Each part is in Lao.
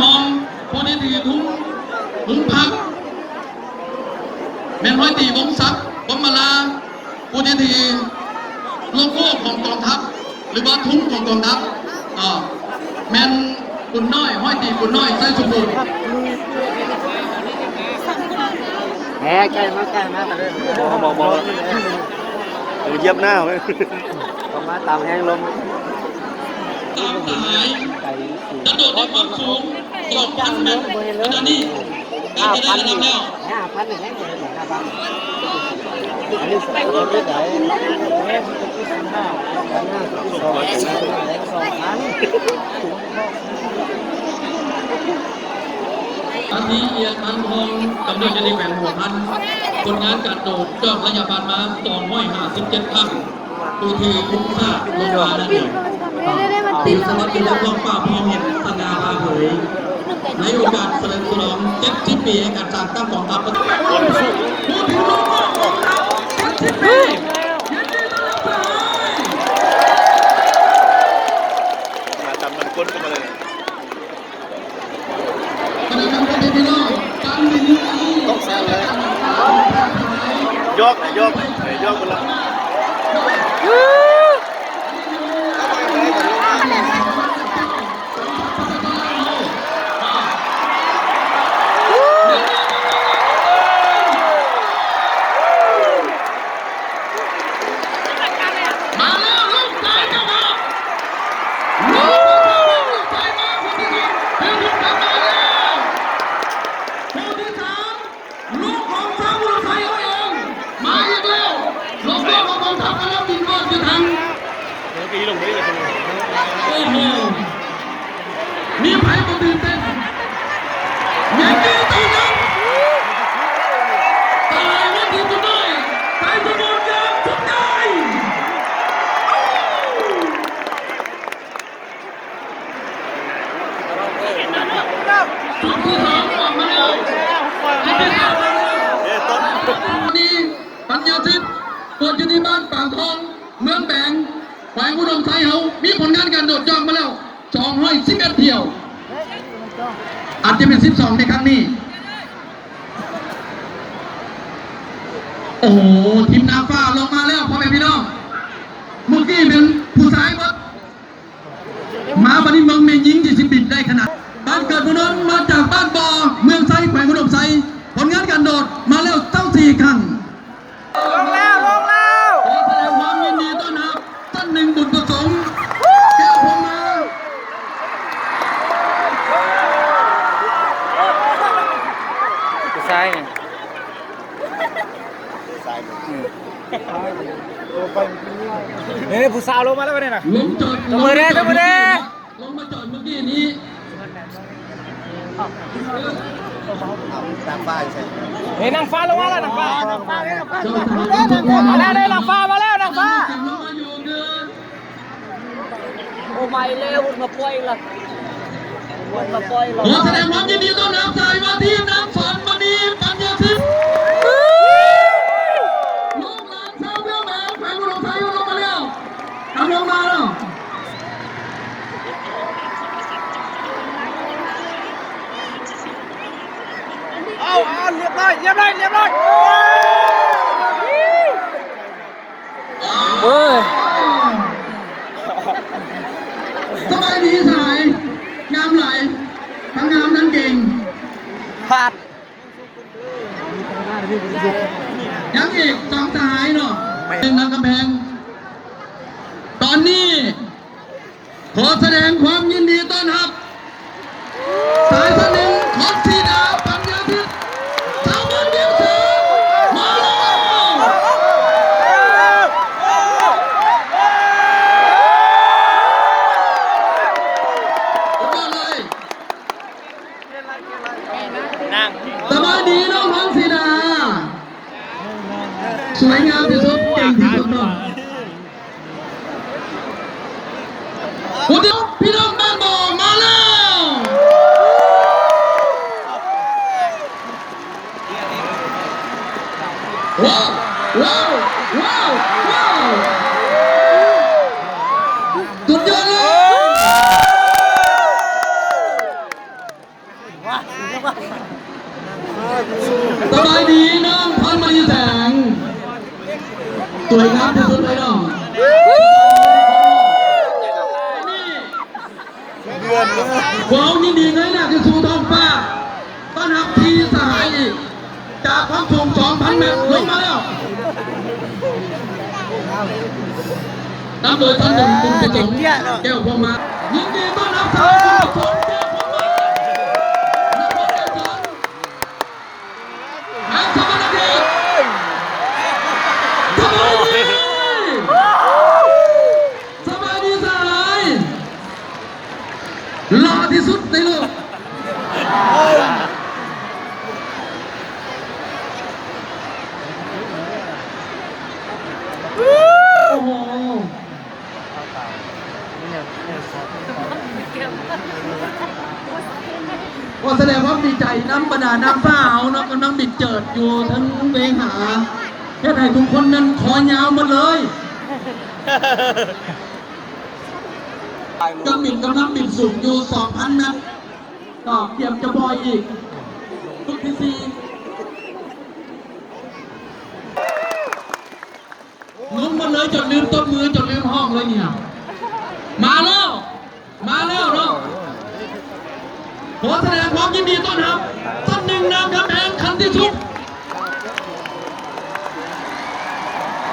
ຮອງ ຜູ້ທີ່ຖືທຸງ ທຸງພັກ ແມ່ນຮ້ອຍຕີ ວົງສັກ ບົມມະລາ ຜູ້ທີ່ຖືໂລໂກ້ຂອງກອງທັບ ຫຼືວ່າທຸງຂອງກອງທັບ ເອີ ແມ່ນຂຸນນ້ອຍ ຮ້ອຍຕີຂຸນນ້ອຍ ໄຊສົມບູນ. ແຮໃກ້ມາ ໃກ້ມາ ບໍ່ ບໍ່ ບໍ່ ບໍ່ ຢຽບໜ້າເວີຍ ເຂົ້າມາຕາມແຮງລົມ ຕາມສະຫາຍ ກະໂດດໃນຄວາມສູງ ສອງພັນແມັດ ຂະນະນີ້ ໃກ້ຈະໄດ້ລະດັບແລ້ວ ຫ້າພັນແຮງ ຫ້າພັນ ອັນນີ້ສອງພັນ ອັນນີ້ ອາທິ ອຽນ ພັນທອງ ກຳນົດຢູ່ທີ່ແຂວງຫົວພັນ ຜົນງານການໂດດຈອກໄລຍະຜ່ານມາ ສອງຮ້ອຍຫ້າສິບເຈັດຄັ້ງ ຜູ້ທີ່ຄຸ້ມຄ່າລົງມານັ້ນເອງ ເປັນສະຫວັດຢູ່ໃນທ້ອງຟ້າ ພອງເຫັນສະຫງ່າຜ່າເຜີຍ ໃນໂອກາດສະເຫຼີມສະຫຼອງເຈັດສິບປີແຫ່ງການສ້າງຕັ້ງກອງທັບ ຜູ້ຖືໂລໂກ້ກອງທັບເຈັດສິບປີ ຍິນດີຕ້ອນຮັບສະຫາຍ ມາຕາມນຳກົ້ນກັນມາເລີຍ. ຢອກ ຢອກ ຢອກເພິ່ນລະ. ມາແລ້ວ ລູກຊາຍເຈົ້າພາບ ລູກຊາຍມາ ຜູ້ທີ່ສອງ ເປັນລູກກັບມາແລ້ວ ຜູ້ທີ່ສາມ ລູກຂອງຊາວອຸດົມໄຊເຮົາເອງ ມາອີກແລ້ວ ລົງໂທດຂອງກອງທັບ ກຳລັງບິນວອດຢູ່ທາງ ໂອ້ໂຫ ມີໃຜບໍ່ຕື່ນເຕັ້ນ? ຍິນດີຕ້ອນຮັບ ຕາຍວັນທີກຸນນ້ອຍ ໄຊສົມບູນ ຢ່າງສຸດໃຈ. ນີ້ ປັນຍາສິດ ເກີດຢູ່ທີ່ບ້ານປາງທອງ ເມືອງແບງ ແຂວງອຸດົມໄຊເຮົາ ມີຜົນງານການໂດດຍ່ອງມາແລ້ວ ສອງຮ້ອຍສິບເອັດຖ້ຽວ ອາດຈະເປັນສິບສອງໃນຄັ້ງນີ້. ໂອ້ໂຫ ທີມນາງຟ້າລົງມາແລ້ວ ພໍ່ແມ່ພີ່ນ້ອງ ເມື່ອກີ້ເປັນຜູ້ຊາຍເບິດ ມາບັດນີ້ເບິ່ງແມ່ຍິງທີ່ຊິບິນໄດ້ຂະໜາດ ບ້ານເກີດເມືອງນອນ ມາຈາກບ້ານບໍ່ ເມືອງໄຊ ແຂວງອຸດົມໄຊ ຜົນງານການໂດດມາແລ້ວຊາວສີ່ຄັ້ງ. ລົງແລ້ວ ລົງແລ້ວ ຂໍສະແດງຄວາມຍິນດີຕ້ອນຮັບ ທ່ານໜຶ່ງ ບຸນປະສົງ ແກ້ວພົມມາ ຜູ້ຊາຍນີ້ ອືມ ນີ້ ຜູ້ສາວລົງມາແລ້ວບັດນີ້ນະ ຕົບມືແດ່ ຕົບມືແດ່. ລົງມາຈອດເມື່ອກີ້ນີ້ ນາງຟ້າຢູ່ໃສ? ເອີ ນາງຟ້າລົງມາແລ້ວ ນາງຟ້າ ມາແລ້ວເດີ ນາງຟ້າ ມາແລ້ວ ນາງຟ້າ. ໂອ້ ມາອີກແລ້ວ ເພິ່ນມາປ່ອຍລະ ເພິ່ນມາປ່ອຍລະ. ຂໍສະແດງຄວາມຍິນດີຕ້ອນຮັບ ສາຍມາທີ ນາງສອນມະນີ ປັນຍາສິດ ລູກຫຼານຊາວເມືອງແບງ ແຂວງອຸດົມໄຊ ລົງມາແລ້ວ ກຳລັງມາແລ້ວ. ເອົາ ເອົາ ລຽບຮ້ອຍ ລຽບຮ້ອຍ ລຽບຮ້ອຍ. ເອີຍ ສະບາຍດີສະຫາຍ ງາມຫຼາຍ ທັງງາມທັງເກັ່ງ ພາດ. ຍັງອີກສອງສະຫາຍເນາະ ແມ່ນ ເປັນທາງກຳແພງ ຕອນນີ້ ຂໍສະແດງຄວາມຍິນດີຕ້ອນຮັບ ສາຍສະໜິງ ຄອນຊີດາ ປັນຍາທິດ ຊາວບ້ານວຽງເສີງ ມາແລ້ວ ສຸດຍອດເລີຍ. ສະບາຍດີນ້ອງ ນ້ອງສີດາ ສວຍງາມທີ່ສຸດ ເກັ່ງທີ່ສຸດເນາະ ໂອ້ ພີ່ນ້ອງບ້ານບໍ່ ມາແລ້ວ ວ້າວ ວ້າວ ວ້າວ ວ້າວ ສຸດຍອດເລີຍ. ສະບາຍດີນ້ອງພັນມະນີແສງ ສວຍງາມທີ່ສຸດເລີຍນ້ອງ. ເດືອນ ພວກເຮົາຍິນດີເງີຍໜ້າຂຶ້ນສູ່ທ້ອງຟ້າ ຕ້ອນຮັບທີ່ສະຫາຍອີກ ຈາກຄວາມສູງສອງພັນແມັດ ລົງມາແລ້ວ ນຳໂດຍທ່ານບຸນປະສົງ ແກ້ວພົມມາ. ຍິນດີຕ້ອນຮັບທ່ານບຸນປະສົງ ແກ້ວພົມມາ ນະຄອນໄກສອນ ແຫ່ງສະຫວັນນະເຂດ. ສະບາຍດີ ສະບາຍດີສະຫາຍ ຫຼໍ່ທີ່ສຸດໃນໂລກ. ໂອ້ໂຫ ຂໍສະແດງຄວາມດີໃຈນຳບັນດານາງຟ້າເຮົາເນາະ ກຳລັງບິນເຈີດຢູ່ເທິງເວຫາ ເຮັດໃຫ້ທຸກຄົນນັ້ນຄໍຍາວໝົດເລີຍ. ເຄື່ອງບິນກຳລັງບິນສູງຢູ່ສອງພັນແມັດ ກໍກຽມຈະປ່ອຍອີກ ລຸກທີສີ່ ງົງໝົດເລີຍ ຈົນລືມຕົບມື ຈົນລືມຮ້ອງເລີຍນີ້ນະ. ມາແລ້ວ ມາແລ້ວເນາະ. ຂໍສະແດງຄວາມຍິນດີຕ້ອນຮັບ ຊັ້ນໜຶ່ງນາງຄຳແພງ ຂັ້ນທີ່ສຸດ.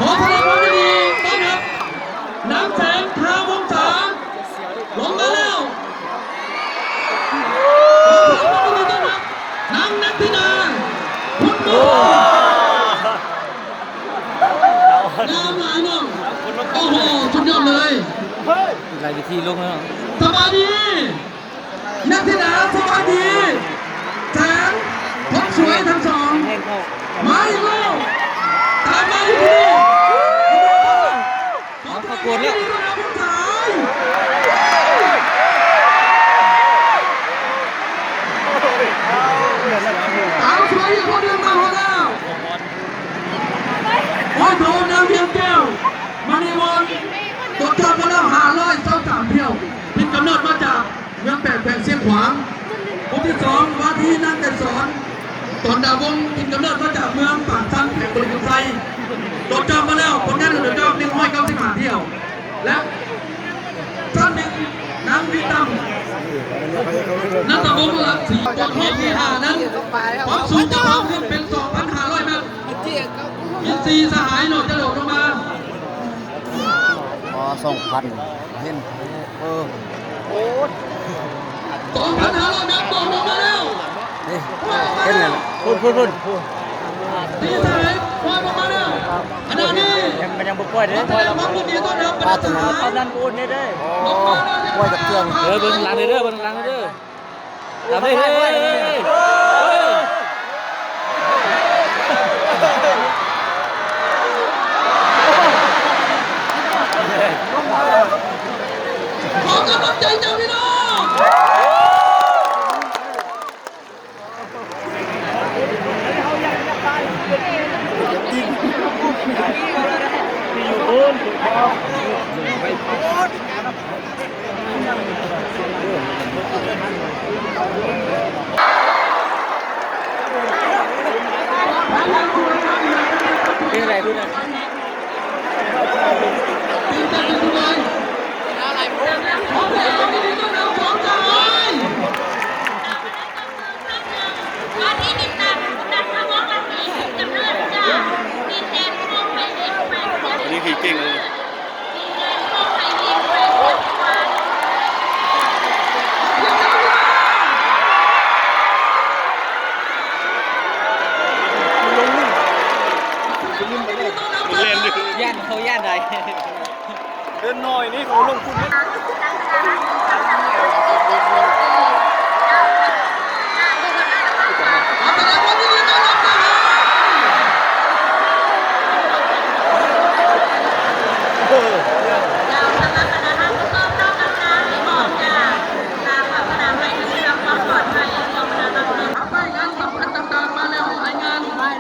ຂໍສະແດງຄວາມຍິນດີຕ້ອນຮັບ ນາງແສງ ທາວົງສາ ລົງມາແລ້ວ. ຂໍສະແດງຄວາມຍິນດີຕ້ອນຮັບ ນາງນັດທິດາ ພຸດໂມ. ງາມຫຼາຍນ້ອງ. ໂອ້ໂຫ ສຸດຍອດເລີຍ. ຫຼາຍວິທີລົງແລ້ວ. ສະບາຍດີ ນັດທິດາ ສະບາຍດີ ແສງ ຄົນສວຍທັງສອງ ມາອີກແລ້ວ ຕາມມາຢູ່ທີ່ນີ້. ເອົາ ເຂົາກວນແລ້ວ. ສາວສວຍອີກຄົນໜຶ່ງມາຮອດແລ້ວ. ຮ້ອຍໂທ ນາງວຽງແກ້ວ ມະນີວົນ ຕົກຮອບມາແລ້ວ ຫ້າຮ້ອຍຊາວສາມຖ້ຽວ ຖິ່ນກຳເນີດມາຈາກເມືອງແປກ ແຂວງຊຽງຂວາງ. ຜູ້ທີສອງ ວາທີ ນາງໄກສອນ ສອນດາວົງ ຖິ່ນກຳເນີດມາຈາກເມືອງປາກຊັນ ແຂວງບໍລິຄຳໄຊ ຕົກຮອບມາແລ້ວ ຜົນງານຕົກຮອບ ໜຶ່ງຮ້ອຍເກົ້າສິບຫ້າຖ້ຽວ ແລະ ທ່ານໜຶ່ງ ນາງວິຕຳ ນັນທະວົງລັງສີ ຕົກຮອບທີຫ້ານັ້ນ ຄວາມສູງຈະເພີ່ມຂຶ້ນເປັນສອງພັນຫ້າຮ້ອຍແມັດ ມີສີ່ສະຫາຍເນາະ ຈະໂດດລົງມາ. ອໍ ສອງພັນ ເຫັນ ເອີ ສອງພັນຫ້າຮ້ອຍແມັດ ໂດດລົງມາແລ້ວ. ນີ້ ເຫັນແລ້ວ ພຸ້ນ ພຸ້ນ ພຸ້ນ ທີ່ສະຫາຍປ່ອຍອອກມາແລ້ວ. ຂະນະນີ້ ຍັງ ມັນຍັງບໍ່ປ່ອຍເດ້ ຂອສະແດງຄວາມຍິນດີຕ້ອນຮັບບັນດາສະຫາຍ ຕອນນັ້ນອຸ່ນເດ້ ປ່ອຍກັບເຄື່ອງ ເອີ ເບິ່ງຫຼັງເດີ ເບິ່ງຫຼັງເດີ ຕາມເດ້ ເຮີ້ຍ ເຮີ້ຍ ເຮີ້ຍ. ຂໍກຳລັງໃຈຈາກພີ່ນ້ອງ. ເປັນໃດພຸ້ນນະ? ອັນນີ້ຄືເກັ່ງເລີຍ. ຢ້ານ ເຂົາຢ້ານໃດ? ເດີນໜ້ອຍນີ້ເຂົາລົງທຶນເບິດ.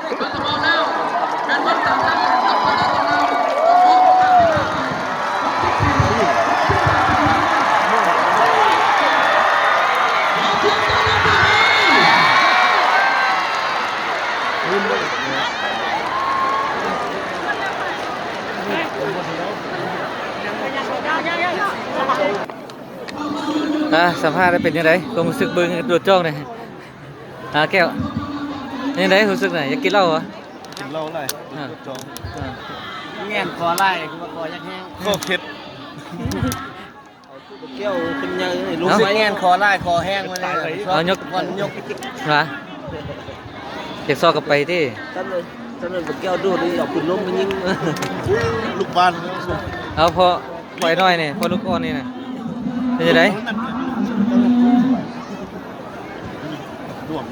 ໂດຍສະເພາະແລ້ວ ແມ່ນເບິດຕາມການຈັດປະຊາຊົນລາວ ຫົກສິບສີ່ ຫົກສິບຫ້າ ສິບຫ້າ ອ່າ ສຳພາດເປັນຈັ່ງໃດ ຄວາມຮູ້ສຶກເບິ່ງໂດດຈ້ອງນີ້? ອ່າ ແກ້ວ ເປັນຈັ່ງໃດ ຮູ້ສຶກນະ ຢາກກິນເຫຼົ້າຫວາ? ກິນເຫຼົ້າຫຼາຍ ອ່າ ໂດດຈ້ອງ ອ່າ ແງ່ນຄໍຫຼາຍ ຄືວ່າຄໍຢາກແຫ້ງ ຄໍເຄັດ ເອົາແກ້ວເປັນໃຫຍ່ ເອົາ ແງ່ນຄໍຫຼາຍ ຄໍແຫ້ງ ເອົາ ຍົກ ຍກ ຫວາ ເກັບຊອກກັບໄປຕິ ຊັ້ນເລີຍ ຊັ້ນເລີຍ ແກ້ວໂດດນີ້ ເອົາປືນລົມມາຍິງ ລູກບ້ານ ເອົາ ພໍ ພໍໄອ້ນ້ອຍນີ້ ພໍລູກອ່ອນນີ້ນະ ເປັນຈັ່ງໃດ? ດວງ